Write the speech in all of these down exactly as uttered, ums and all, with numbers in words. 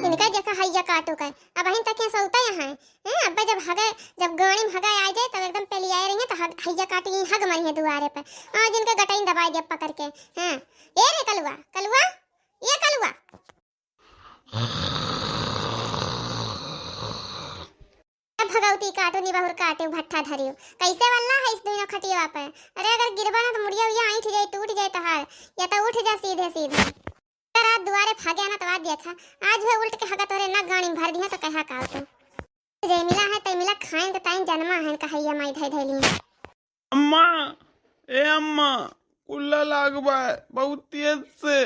इनका देखा हैया काटू का, अबहिन तक यहाँ सोता यहाँ है। हैं, अब्बे जब हगे, जब गाड़ी में हगा आ जाए, तब एकदम पहले आए रही है, तो हग-, हैया काटू ही हग मरी है दुआरे पे। आज इनके गटई दबाई दे पकड़ के। हाँ, ए रे कलुआ, कलुआ, ए कलुआ। ए भगवती काटू, निबहुर काटू, भट्ठा धरियो। कैसे वल्ला है इस दोनों खटिया पे? अरे अगर गिरबा ना तो मुड़िया उड़िया ऐंठ जाए, टूट जाए तोहार। या तो उठ जा सीधे सीधे। रात दुआरे फागे ना तो आ देखा, आज वह उल्ट के हगा तोरे ना गाड़ी में भर दिया तो कहा का तू। जे मिला है तै मिला खाएं तो ताई जन्मा है कहिया माई धै धैली। अम्मा, ए अम्मा, कुल्ला लाग बा बहुत तेज से।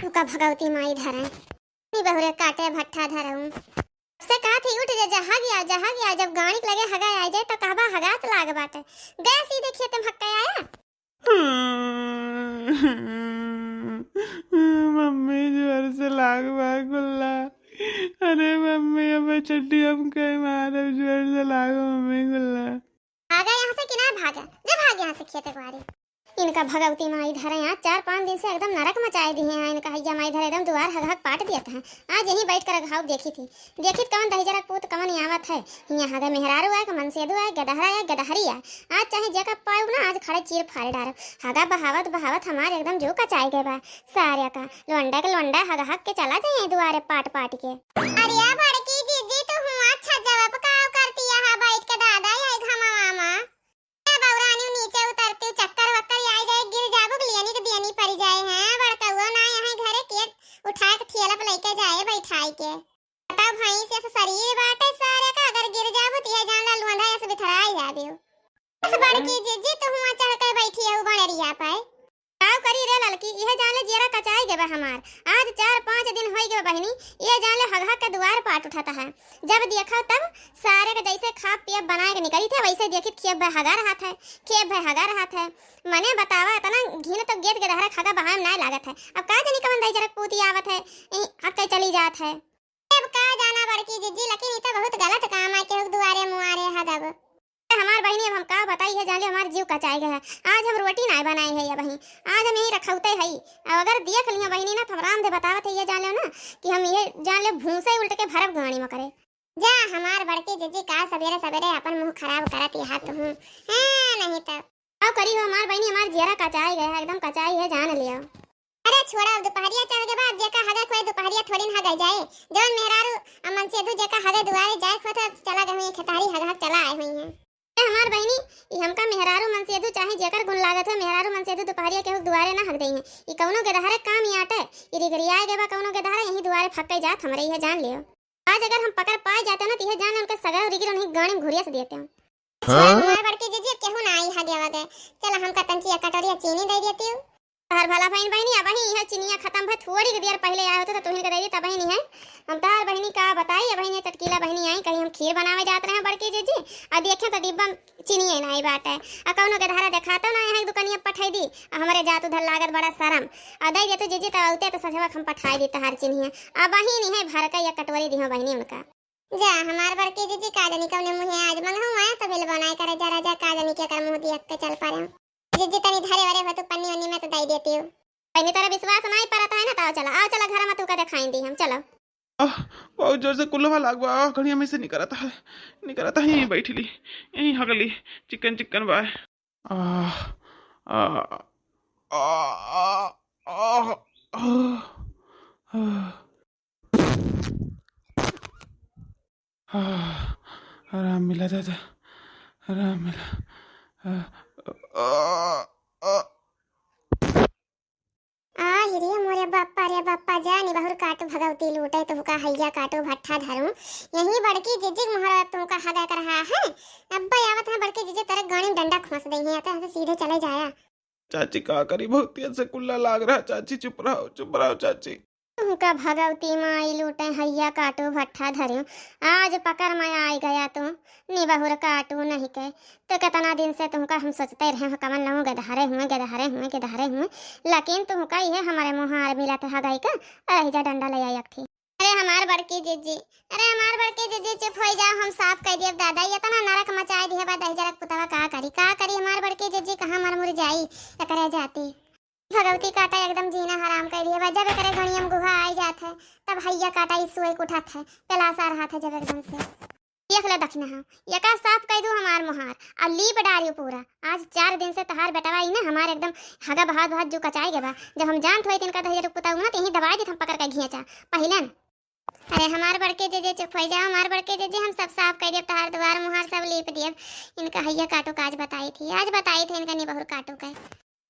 तू का भगवती माई धरे। नी बहुरे काटे भट्ठा धरऊं। से कहा थी उठ जा, जहा गया, जहा गया, जब गाड़ी के लगे हगा आ जाए तो कहबा हगास लाग बाटे। गया सीधे खेते में हक्का आया। मम्मी जोर से लाग बा कुल्ला। अरे मम्मी, अब चड्डी हम कहीं मारब, जोर से लाग मम्मी कुल्ला। भागा यहाँ से कि ना भागा? जा भाग यहाँ से खेते कुआरी। इनका भगवती माई धरे आज चार पाँच दिन से एकदम नरक मचाए दिए हैं। इनका हैया माई धरे एकदम दुआर हग हग पाट दिया था। आज यहीं बैठ कर घाव देखी थी, देखी कौन दहिजरा पूत कौन आवत है। हियाँ हगा मेहरारू आए, मनसेदू आए, गदहरा आए, गदहरी आए। आज चाहे जेका पाऊ ना, आज खड़े चीर फाड़ डारब। हगा बहावत बहावत हमार एकदम जो कचाई गए बा। सारे का लोंडा के लोंडा हग हग के चला जाए दुआरे पाट पाट के। अरे बड़की जीजी, तू हुआ अच्छा जवाब का करती यहाँ बैठ के दादा, यही घमावा मा। ए बौरानी नीचे उतरती हूँ, चक्कर वक्कर आए जाए, गिर जाबू के लियनी के दियनी पड़ जाए हैं। बड़कउआ ना यहाँ घरे के उठाए के ठेला पे लेके जाए बैठाई के। बताओ भैंस ऐसा शरीर बाटे सारे का, अगर गिर जाबू तो ये जान ला लुंडा ऐसे बिथराई जाबे हो। बस बड़की जीजी, तू हुआ चढ़ के बैठी है बड़ेरिया पे। काव करी रे ललकी, इहे जान ले जियरा कचाई गए बा हमार। आज चार पाँच दिन होई गए बहिनी, इहे जान ले हगहा के दुआर पाट उठाता है। जब देखा तब सारे के जैसे खाब पियब बनाए के निकली थे, वैसे देखित खेब भय हगा रहत है, खेब भय हगा रहत है। मने बतावा, इतना घिन तो गेद गदहरा खागा बहाए में नाय लागत है। अब का जानी कवन दहिजरक पूती आवत है, ई हक के चली जात है। अब का जाना बड़की जिज्जी, लेकिन ई तो बहुत गलत काम है, केहू के दुआरे मुआरे हगब। हमार बहिनी, अब हम का बताई है, जान ले हमार जीव कचाए गए है। आज हम रोटी नाय बनाए है ये बहिनी, आज हम यही रखौते है। अब अगर देख लियो बहिनी ना, तो हम राम दे बतावत है ये जान ले ना कि हम ये जान ले भूसे उल्ट के भरब गाड़ी में करे। जा हमार बड़की जिज्जी, का सबेरे सबेरे अपन मुंह खराब करत यहाँ तू। हाँ, नहीं तो। का करी हो हमार बहिनी, हमार जियरा कचाई गया है, एकदम कचाई है, जान लियो। अरे छोड़ा, अब दुपहरिया चढ़ के बाद जेका हगे कोई दुपहरिया थोड़ी ना हगे जाए। जौन मेहरारू अमन सेधु जेका हगे दुआरे जाए खोत है, चला गए हुई खेतहरी हग हग चला आए हुई हैं। ए हमार बहिनी, ई हमका मेहरारू मन सेधु चाहे जेकर गुण लागत है, मेहरारू मन सेधु दुपहरिया केहू दुआरे ना हग देई हैं। ई कौनो गेदहरे काम ही आटे, ई रिगरियाए गए बा कौनो गेदहरे, यहीं दुआरे फक्के जात हमरे, यह जान लियो। आज अगर हम पकड़ पाए जाते ना, तो यह जान उनके सगरा रिगिर उन्हीं गाड़ी में घुरिया से देते हैं। छोड़ा, हाँ? हमार बड़की जिज्जी, अब केहू ना आई हगे वगे। चला, हमका तंचिया कटोरिया चीनी दे देती हूँ। तहार भला भइन बहिनी, अबही इहे चिनिया खतम भय, थोड़ी के देर पहिले आए होते तो तुहिन के दे दी, तबही नहीं है। हम तहार बहिनी का बताई, अबही ये चटकीला बहिनी आई, कहीं हम खीर बनावे जात रहे बड़की जिज्जी, आ देखे तो डिब्बा में चिनिये नाई बाटे। आ कौनो गेदहरा देखातो ना यहाँ दुकनिया पठाई दी, आ हमरे जात उधर लागत बड़ा शरम। आ दे दे तू जिज्जी, तब आउते तो सजवा हम पठाई दी तहार चिनिया। अबही नहीं है, भर के या कटोरी दिहो बहिनी उनका। जा, हमार बड़की जिज्जी, का जानी कौने मुँहे आज मंगहूँ आए, तो बिल बनाए करे जरा जा, का जानी केकर मुँह दिया के चल पड़े। जिज्जी, तनी धरे वरे हो तो पन्नी वन्नी में तो दे देती हूँ। पहले तोरा विश्वास नहीं परत है ना, तो आओ चला, आओ चला घर में तू का दिखाई दी हम, चलो। आह, बहुत जोर से कुल्लवा लाग बा, आह, घड़िया में से निकरत है, निकरत है, यहीं बैठ ली, यहीं हगली, चिकन चिकन बा। आह, आह, आह, आह, आह, आह। आह, आराम मिला दादा, आराम मिला। आ, आ, आ। आ, हिरिया मोरे बप्पा रे बप्पा, जा निबहुर काटू भगवती लूटे, तुहका हैया काटू भट्ठा धरू। यही बड़की जिज्जी मोहरा तुमका हगा कर रहा है। अब्बा आवत है बड़की जिज्जी, तेरे गाड़ी में डंडा खोस देंगे, आते हैं सीधे चले जाया। चाची का करी, बहुत तेज से कुल्ला लाग रहा। चाची चुप रहो, चुप रहो चाची। तुमका भगवती माई लूटे हैया काटू भट्ठा धरियो। आज पकड़ में आई गया तू, निबहुर काटू नहीं के। तो कितना दिन से तुमका हम सोचते रहे हैं, कमन लहूँ गदहरे हुए, गदहरे हुए, गदहरे हुए। लेकिन तुमका ये हमारे मुहार मिला थे हगाई का, रह जा डंडा ले आई अकठी। अरे हमार बड़की जिज्जी, अरे हमार बड़की जिज्जी, चुप हो जाओ, हम साफ कह दिए दादा, ये इतना नरक मचाए दिए बा दहिजरक पुतवा, का करी, का करी हमार बड़की जिज्जी, कहाँ मर मुर जाई एकरे जाती। भगवती काटा एकदम जीना हराम कर दिया बा। जब एकरे गणिया में गुहा आई जात है, तब हैया काटा ई सोए के उठत है, पेलासा रहत है जब एकदम से। देख ले दखिना, हाँ, एका साफ कह दू हमार मुहार, और लीप डारियो पूरा। आज चार दिन से तहार बेटवा ई ना हमार एकदम हगा बहात बहात जू कचाई गवा। जब हम जानत होई तिनका दहिजर पुताऊ ना, तेही दबाई देत हम पकड़ के घियाचा। पहिले न अरे हमार बड़के जीजी चुप होइ जाओ, हमार बड़के जीजी हम सब साफ कइ देब, तहार दुआर मुहार सब लीप देब। इनका हैया काटू का आज बताई थी, आज बताई थी इनका निबहुर काटू का।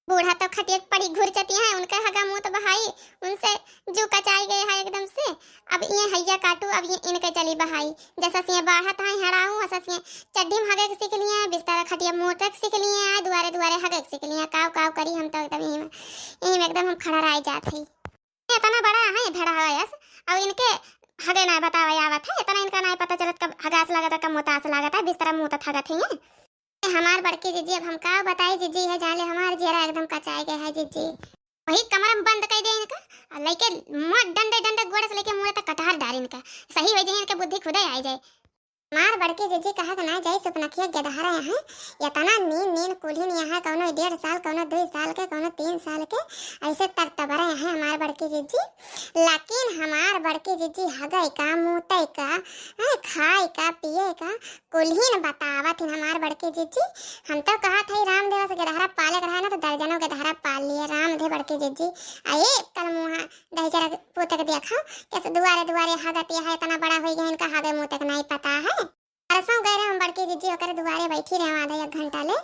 बूढ़ा तो खटिया के पड़ी घुरचती हैं, उनका हगा मूत बहाई, उनसे जू कचाई गए है एकदम से। अब ये हैया काटू, अब ये इनके चली बहाई। जैसा सिए बाढ़त है हड़ाऊ, वैसा सिए चड्ढी में हगे के सीख लिए हैं, बिस्तर खटिया मूत के सीख लिए हैं, दुआरे दुआरे हगे के सीख लिए हैं। काव काव करी हम तो एकदम यही में, यही में एकदम हम खड़ा रह जात है। इतना बड़ा है भेड़ा हवस, और इनके हगे ना बतावे आवत है, इतना इनका ना पता चलत कब हगास लागत है, कब मोतास लागत है, बिस्तरा मूतत हगत है ये। ए, हमार बड़की जीजी, अब हम का बताई जीजी, है जाले हमार जियरा एकदम कचाए गए है जीजी। वही कमरा में बंद कर दे इनका, और लेके मुड़ डंडे डंडे गोड़े से लेके मुड़े तक कटहर डाल इनका, सही हो जाए इनके बुद्धि खुदे आ जाए। हमार बड़की जीजी कहा के ना जाई सुपनखिया गेदहरा यहाँ, इतना नीन नीन कुल्हिन यहाँ, कौनो डेढ़ साल, कौनो दुई साल के, कौनो तीन साल के, ऐसे तरतबरा यहाँ हमार बड़की जीजी। लेकिन हमार बड़की जीजी हगई का, मूतई का, हैं, खाई का, पिए का, कुल्हिन बतावत हिन हमार बड़की जीजी। हम तो कहत हई रामदेव से गेदहरा पाले के रहा ना तो दर्जनों गेदहरा पाल लिए रामदेव बड़की जीजी। आ ये कल मुहा दहिजरा पूत के देखा, कैसे दुआरे दुआरे हगत है, इतना बड़ा होइ गया, इनका हगे मूते के नहीं पता है। परसों गए रहे हम बड़की जीजी ओकरे दुआरे, बैठी रहे आधा एक घंटा ले।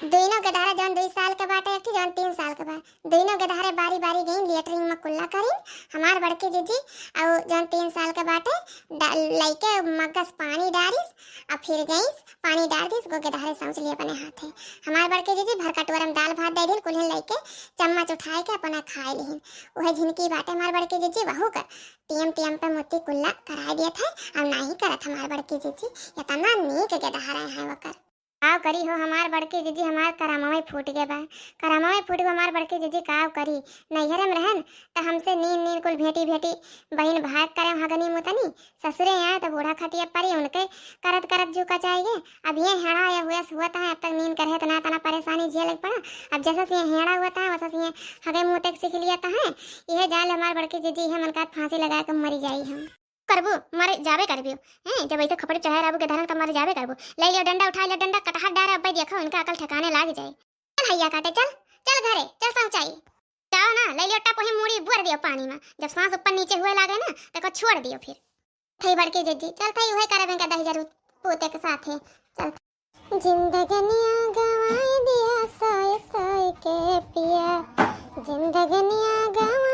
दोनों गेदहरा, जौन दुई साल के बाटे एक ठे, जौन तीन साल के बा, दोनों गेदहरे बारी बारी गई लेटरिन में कुल्ला करी। हमार बड़की जीजी और जौन तीन साल के बाटे, डा-, लइके मग्गस पानी डारिस, और फिर गईस पानी डार दिस, गो गेदहरे समझ लिए अपने हाथे। हमार बड़की जीजी भर कटोरा में दाल भात दे दिन, कुल्हिन लइके चम्मच उठाए के अपना खाए लिहिन। वह झिनकी बाटे हमार बड़की जीजी, वहू कर टीएम टीएम पे मोती कुल्ला कराए दिए थे, अब नाही करत हमार बड़की जीजी। इतना नीक गेदहरा है ओकर। काव करी हो हमार बड़की जीजी, हमार करमवे फूट गए बा, करमवे फूट गए हमार बड़की जीजी, काव करी। नैहरे में रहन त हमसे नीन नीन कुल भेंटी भेंटी बहिन भाई करे हगनी मुतनी, ससुरे आए त बूढ़ा खटिया परी उनके करत करत जू कचाई गए। अब ये हेड़ा या हुआ से हुआ है, अब तक नीन करे इतना इतना परेशानी झेले के पड़ा। अब जैसे से ये हेड़ा हुआ है वैसे से ये हगे मुँह तक सीख लिया है। यह जाल हमार बड़की जीजी है, मन का फांसी लगा के मरी जाई हम। करबू, मरे जाबे करबू। हैं, जब ऐसे खपड़ी चढ़ाए रहबू गेदहरन का मरे जाबे करबू। ले लियो डंडा, उठा लियो डंडा, कटहर डारे, अब देखो इनका अकल ठिकाने लाग जाए। चल हैया काटे, चल, चल घरे, चल समझाई। जाओ ना, ले लियो टप, वही मूड़ी बुर दियो पानी में। जब सांस ऊपर नीचे हुए लागे ना, तो को छोड़ दियो फिर। थई बड़की जीजी, चल थई उहे करबे का दहिजर पूते के साथे। चल। जिंदगनिया गंवाई दिया सोए सोए के पिया, जिंदगनिया गंवाई